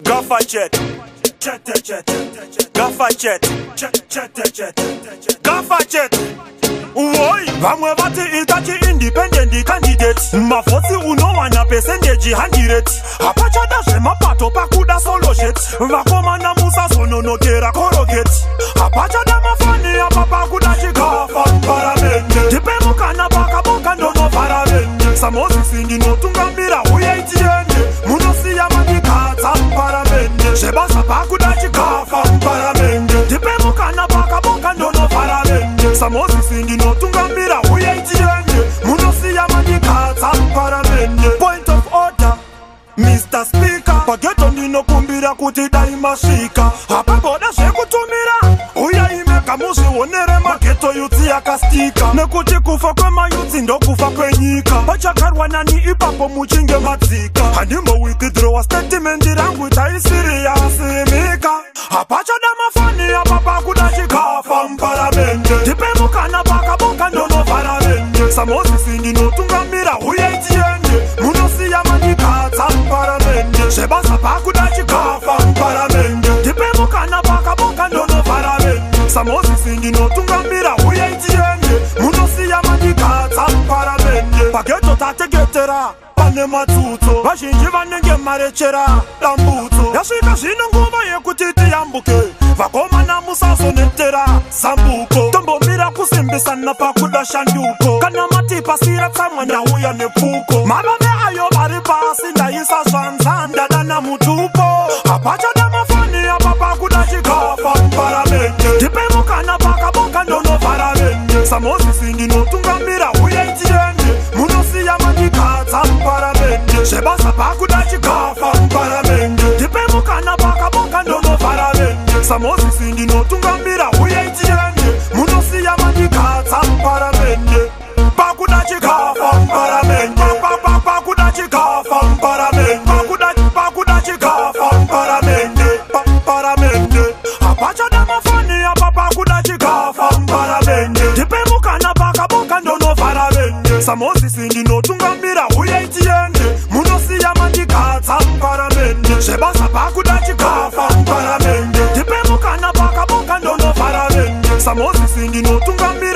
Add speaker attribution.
Speaker 1: Gaffer chat. Chat chat. Gaffer chat. Chat chat chat. Gaffer chat. Woi, vamwe vati ita chiindependent candidate, mavhotsi unowana percentage 100. Hapachada zvemapato, pakuda solo shit. Vakomana, musazononokera korogeti. Hapachada mafani apa, pakuda chikafa paramende. Ndipe mukana pakaboka, ndonovhara vende. SaMozisi ndinotungamira, uyai tiende. Munosiya mandikadza muparamende. Zvebasa pakuda chikafa muparamende. Ndipe mukana pakaboka, ndonovhara vende. SaMozisi ndinotungamira, uyai tiende. Munosiya mandikadza muparamende. Point of order, Mr Speaker, pageto ndinokumbira kuti dai masvika. Hapamboda zvekutumira, uyai mega muzvionere. Maghetto youths yakastika, nekuti kufa kwemayouths ndokufa kwenyika. Pachakarwa nani ipapo muchinge madzika? Handimbowithdrawa statement rangu, taisiriyasimika. Hapachada mafani apa, pakuda chikafa muparamende. Ndipe mukana pakaboka, ndonovhara vende. SaMozisi ndinotungamira, uyai tiende. Munosiya mandikadza muparamende. Zvebasa pakuda chikafa muparamende. Ndipe mukana pakaboka, ndonovhara vende. SaMozisi ndinotungamira, uyai tiende. Munosiya mandikadza muparamende. Pageto tateketera, pane matsutso, vazhinji vanenge marechera dambudzo. Yasvika zvino nguva yekuti tiyambuke. Vakomana, musazonetera zambuko. Tombomira kusimbisana, pakuda shanduko. Kana mati pasira tsamwa, ndauya nepfuko. Mavave ayo vari pasi, ndaisa zvanza, ndadana mutupo. Hapachada mafani apa, pakuda chikafa muparamende. Ndipe mukana pakaboka, ndonovhara vende. SaMozisi ndinotungamira, uyai tiende. Munosiya mandikadza muparamende. Zvebasa pakuda chikafa muparamende. Ndipe mukana pakaboka, ndonovhara vende. SaMozisi ndinotungamira, uyai tiende. Munosiya mandikadza muparamende. Pakuda chikafa muparamende. Pakuda chikafa muparamende. Pakuda chikafa muparamende. Paramende. Hapachada mafani apa, pakuda chikafa muparamende. Ndipe mukana pakaboka, ndonovhara vende. SaMozisi ndinotungamira, uyai tiende. Munosiya mandikadza muparamende. Zvebasa pakuda chikafa muparamende. Ndipe mukana pakaboka, ndonovhara vende. SaMozisi ndinotungamira.